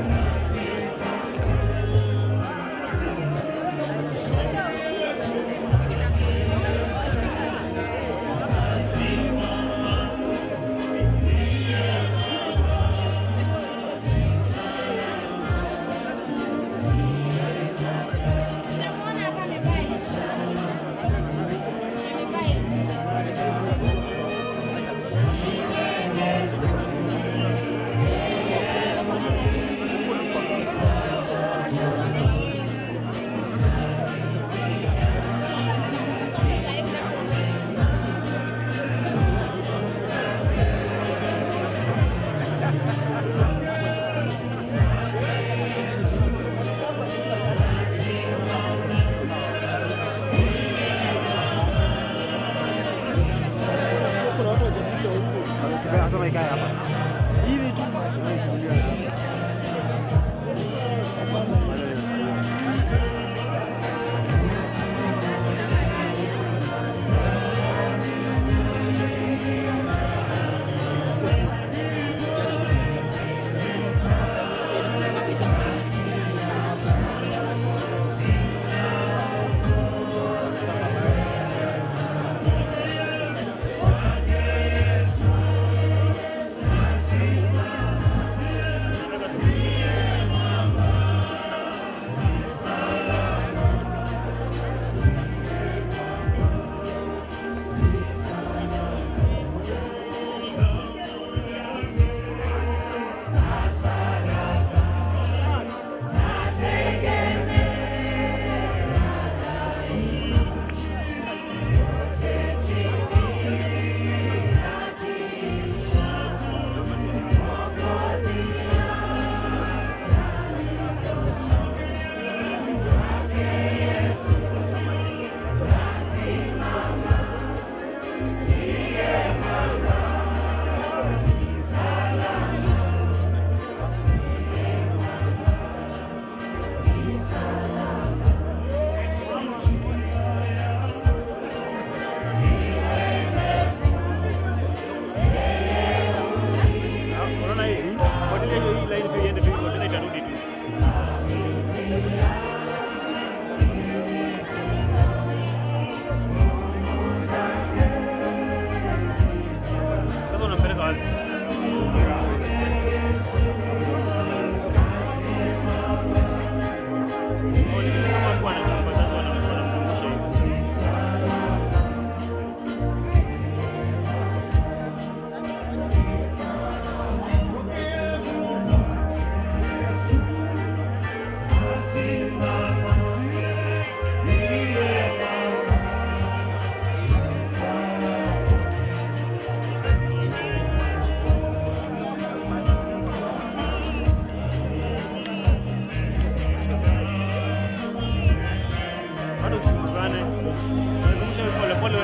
Thank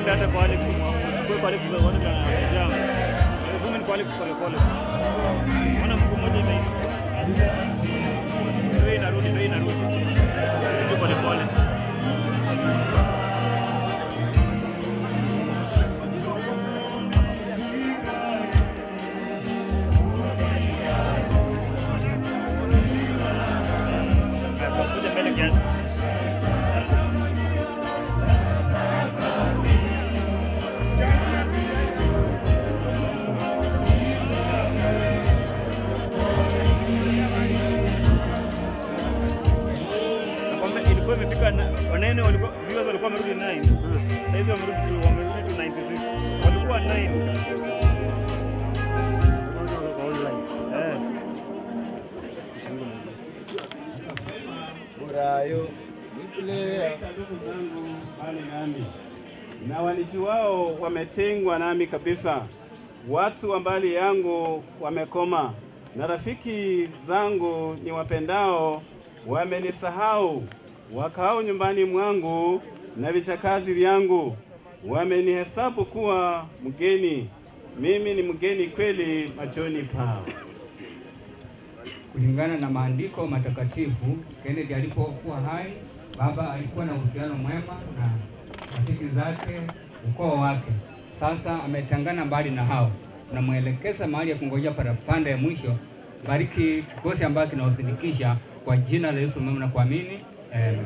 Uende hata kwa Alex, uchukue kwa Alex uone kana jam. Zoom in kwa Alex pole pole. Ona mguu mmoja imeinuka. Ndio inarudi, ndio inarudi. Ndio pole pole. Sasa kuja mbele kiasi. Ilikuwa imefika wanene walikuwa viewers walikuwa wamerudi 9. Sasa hizi wamerudi to 96. Walikuwa 9. Eh. Burayo niplea ndugu zangu bali nami na wanijuao wametengwa nami kabisa, watu wa mbali yangu wamekoma, na rafiki zangu ni wapendao wamenisahau, wakao nyumbani mwangu na vichakazi vyangu wamenihesabu kuwa mgeni. Mimi ni mgeni kweli machoni pao. Kulingana na maandiko matakatifu, Kennedy alipokuwa hai, baba alikuwa na uhusiano mwema na rafiki zake, ukoo wake. Sasa ametangana mbali na hao. Tunamwelekeza mahali ya kungojea parapanda ya mwisho. Bariki kikosi ambacho kinawasindikisha kwa jina la Yesu mwema na kuamini. Amen.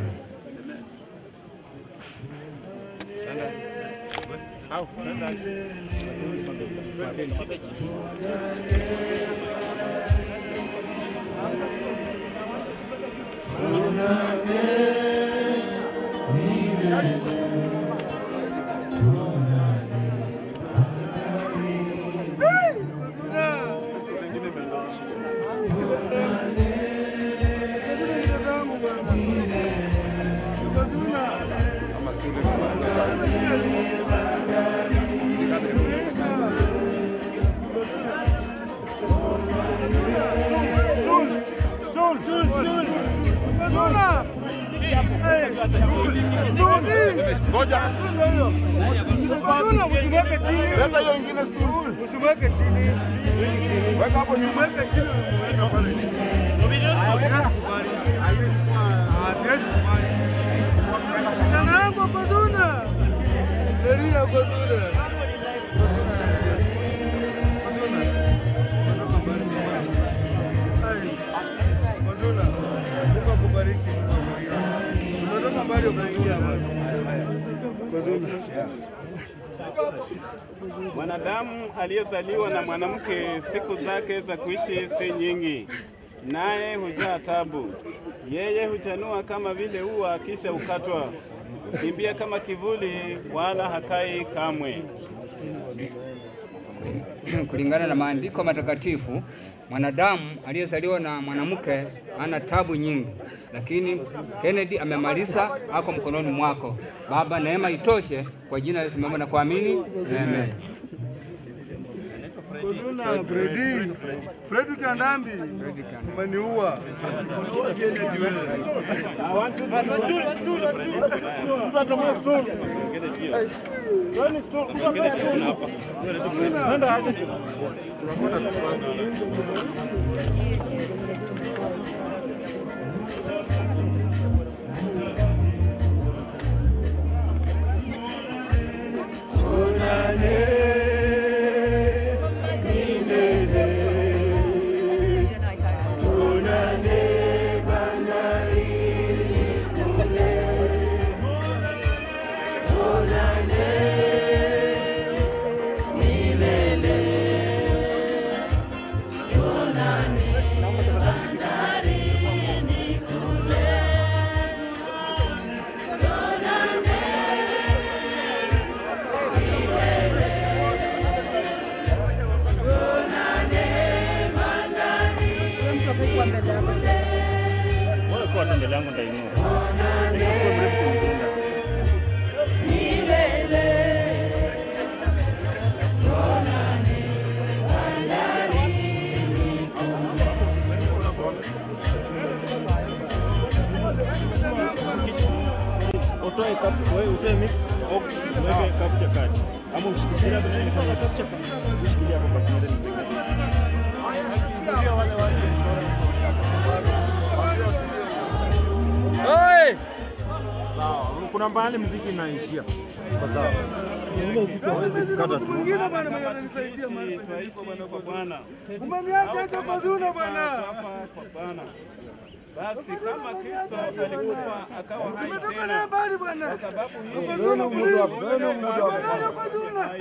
Ngoja. Usimweke chini. Leta hiyo ingine stool. Usimweke chini. Weka hapo, usimweke chini. Siwezi kubali. Sana yangu Kozuna. Leria Kozuna. Kozuna. Mungu akubariki. Unatoka mbali ukaingia hapa. Mwanadamu aliyezaliwa na mwanamke siku zake za kuishi si nyingi, naye hujaa tabu. Yeye huchanua kama vile ua kisha ukatwa, kimbia kama kivuli wala hakai kamwe. Kulingana na maandiko matakatifu, mwanadamu aliyezaliwa na mwanamke ana tabu nyingi, lakini Kennedy amemaliza, ako mkononi mwako. Baba, neema itoshe kwa jina la Yesu na kuamini. Amen. Kozuna Freddy. Freddy Kandambi. Umeniua. Kennedy wewe. Mbele yangu ndainua. Nikuchukue mrefu kumzinga. Utoe cup, wewe utoe mix. Uweke capture card. Ama ushikilie hapo na capture card. Ushikilie hapo basi ndio nipige. Oi! Sawa, kuna mbali muziki inaishia. Kwa sawa. Hawezi kukata tu. Mwingine bwana mwenye ananisaidia mara kwa Bwana. Umeniacha acha pazuna bwana. Kwa Bwana. Basi kama Kristo alikufa akawa hai Tumetoka tena. naye mbali bwana. Kwa sababu hii Pazuna please. Bwana pazuna.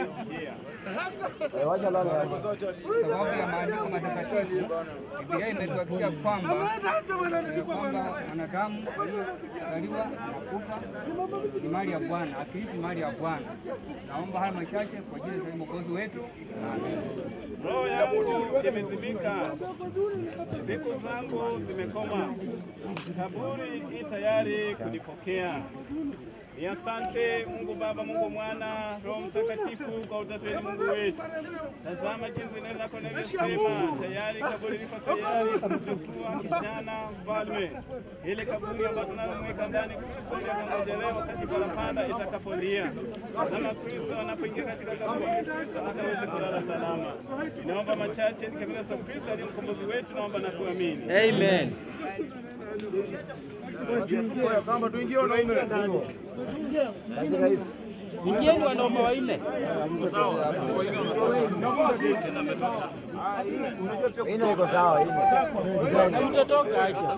Sababu ya maandiko matakatifu, Biblia imetuhakikishia kwamba Ameenda acha bwana nizikwa bwana. mwanadamu aliyezaliwa na kufa ni mali ya Bwana, akiishi mali ya Bwana. Naomba haya machache kwa jina la Mwokozi wetu. Amen. Roho yangu imezimika, siku zangu zimekoma, kaburi i tayari kunipokea. Ni asante Mungu Baba, Mungu Mwana, Roho Mtakatifu kwa utatu wenu Mungu wetu. Tazama jinsi neno lako linavyosema, tayari kaburi liko tayari kumchukua kijana mfalme. Ile kaburi ambayo tunamweka ndani Kristo ili akangojelewa wakati parapanda itakapolia. Tazama Kristo anapoingia katika kaburi, Kristo akaweze kulala salama. Ninaomba machache nikamila sa Kristo aliye mkombozi wetu, naomba na kuamini. Amen. Ingieni wanaume wanne. Ine iko sawa ine. Mtatoka acha.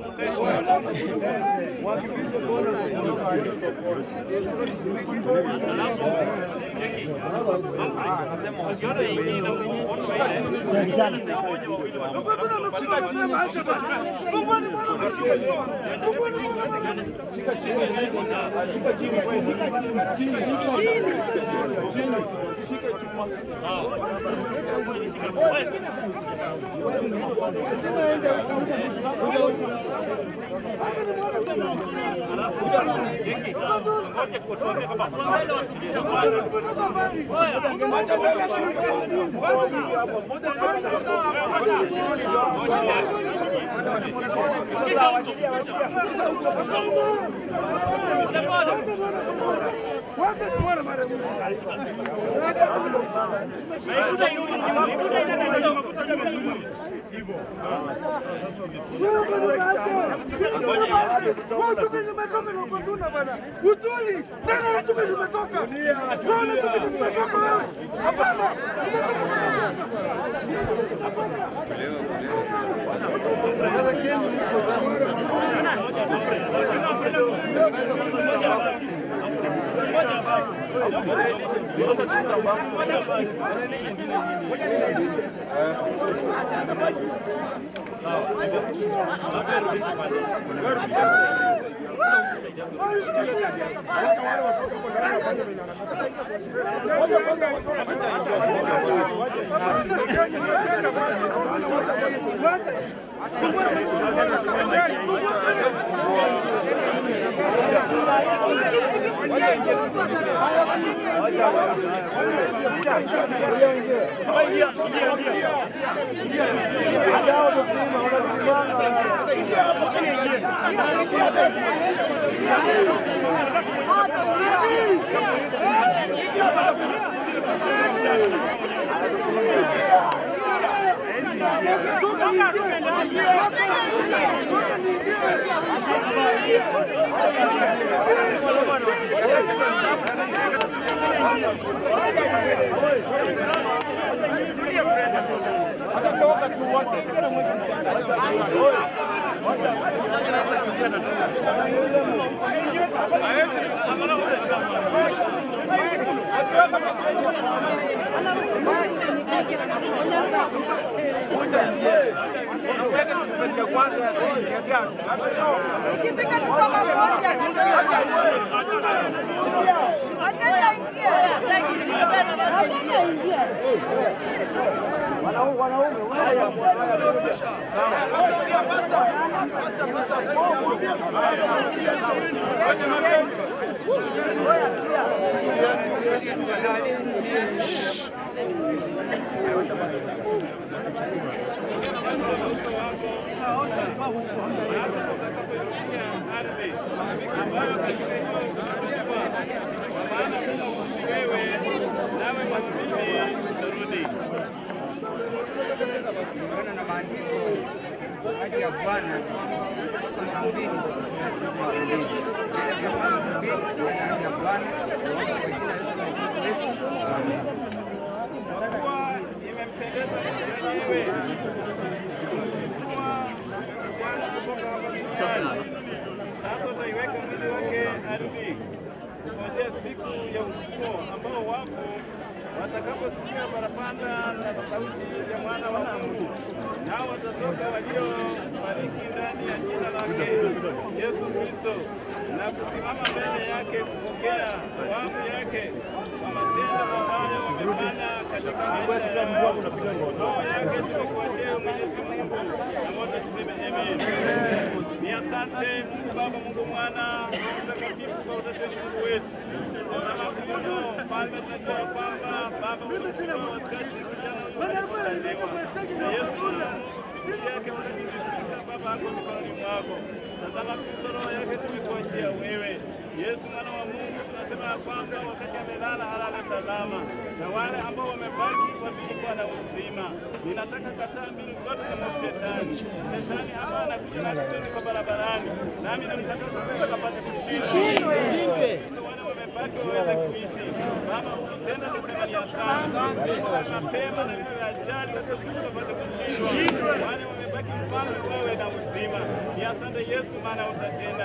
Ukifika tu kwa magoti anatoka. Acha aingie. Acha aingie. Ardhi ambayo katika hiyo kwa maana Ahadi ya Bwana kwamba mbili ahadi ya Bwana kwa jina la Yesu wetu. Amen. Kwa kuwa imempendeza Mungu mwenyewe kumchukua kijana kutoka hapa duniani, sasa utaiweka mwili wake ardhi kungojea siku ya ufufuo, ambao wafu watakaposikia parapanda na sauti ya mwana wa Mungu, nao watatoka waliofariki ndani ya jina lake Yesu Kristo na kusimama mbele yake kupokea thawabu yake kwa matendo ambayo wamefanya katika maisha yao. Roho yake tumekuachia Mwenyezi Mungu, na wote tuseme amen. Ni asante Mungu Baba, Mungu Mwana, Roho Mtakatifu kwa utatu ni Mungu wetu. Tazama Kristo, Mfalme, tunajua kwamba Baba umechukua wakati kijana huyu alipozaliwa. Na Yesu Mwana wa Mungu, siku yake wakati imefika, Baba ako mikononi mwako. Tazama Kristo, roho yake tumekuachia wewe. Yesu Mwana wa Mungu, tunasema ya kwamba wakati amelala alale salama, na wale ambao wamebaki wazidi kuwa na uzima. Ninataka kataa mbinu zote za mwovu shetani. Shetani hapa anakuja na accident kwa barabarani, nami namkataza Kristo akapate kushindwa. Kristo, wale wamebaki waweze kuishi. Baba, ukitenda tasema ni asante. Vifo vya mapema na vifo vya ajali, sasa Kristo apate kushindwa. Wale wamebaki mfalme wawe na uzima. Ni asante Yesu, maana utatenda.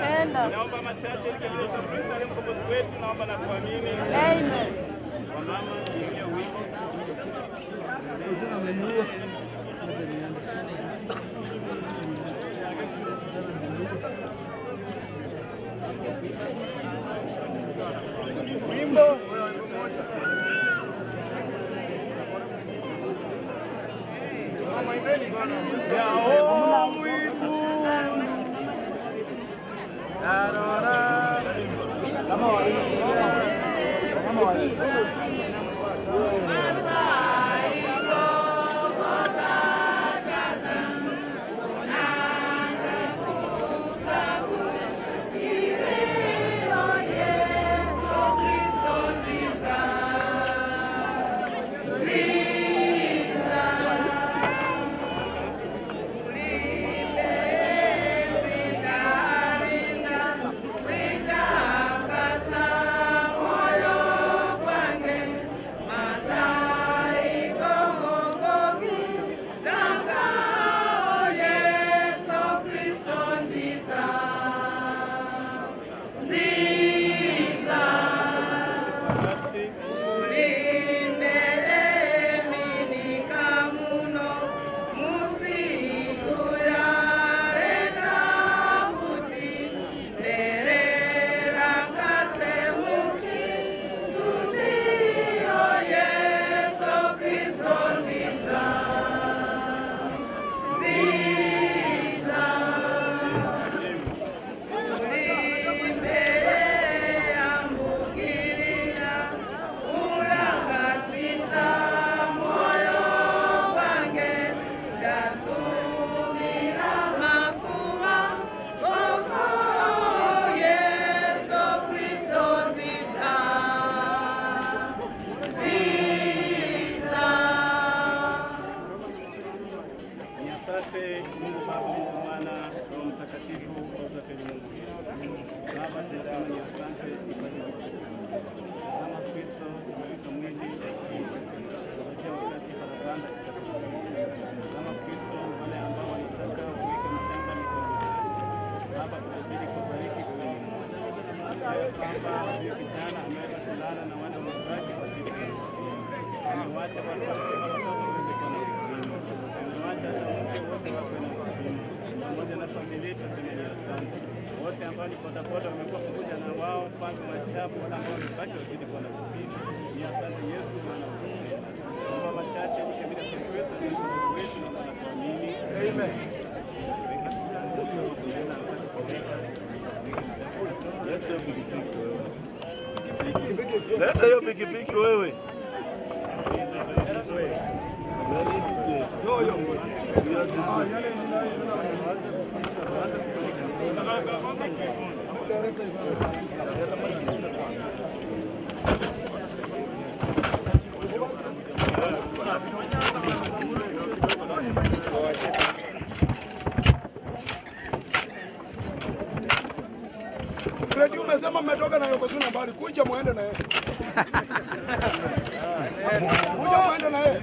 Naomba machache nikabila Yesu Kristo aliye mkombozi wetu, naomba na kuamini. Amen. Wamama, tuimbie wimbo. Wimbo mmoja. Mama imbeni bwana. Yao mwikundu. Kama Asante Mungu Baba, Mungu Mwana, Roho Mtakatifu kwa utatu ni Mungu wetu. Baba, tunasema ni asante ipate kukutukuza. Kama Kristo tumeweka mwili kupatia wakati parapanda itakuwa. Kama Kristo wale ambao wanataka waweke mchanga mikononi. Baba, utazidi kubariki kwa kwamba huyo kijana ameweza kulala na wale wamebaki wazidi kuuzima. Amewacha watoto waweze kuwa na uzima. Amewacha hata mke wote wawe na uzima. Pamoja na familia tuseme ni asante. Wote ambao ni bodaboda wamekuwa pamoja na wao, mfalme wa ajabu, wale ambao wamebaki wazidi kuwa na uzima. Ni asante Yesu, maana utatenda. Naomba machache nikiamini Yesu Kristo ni Mwokozi wetu na tunakuamini. Amen. Leta hiyo pikipiki wewe. Fredi umesema mmetoka na Yokozuna mbali, kuja muende na yeye. Kuja muende na yeye.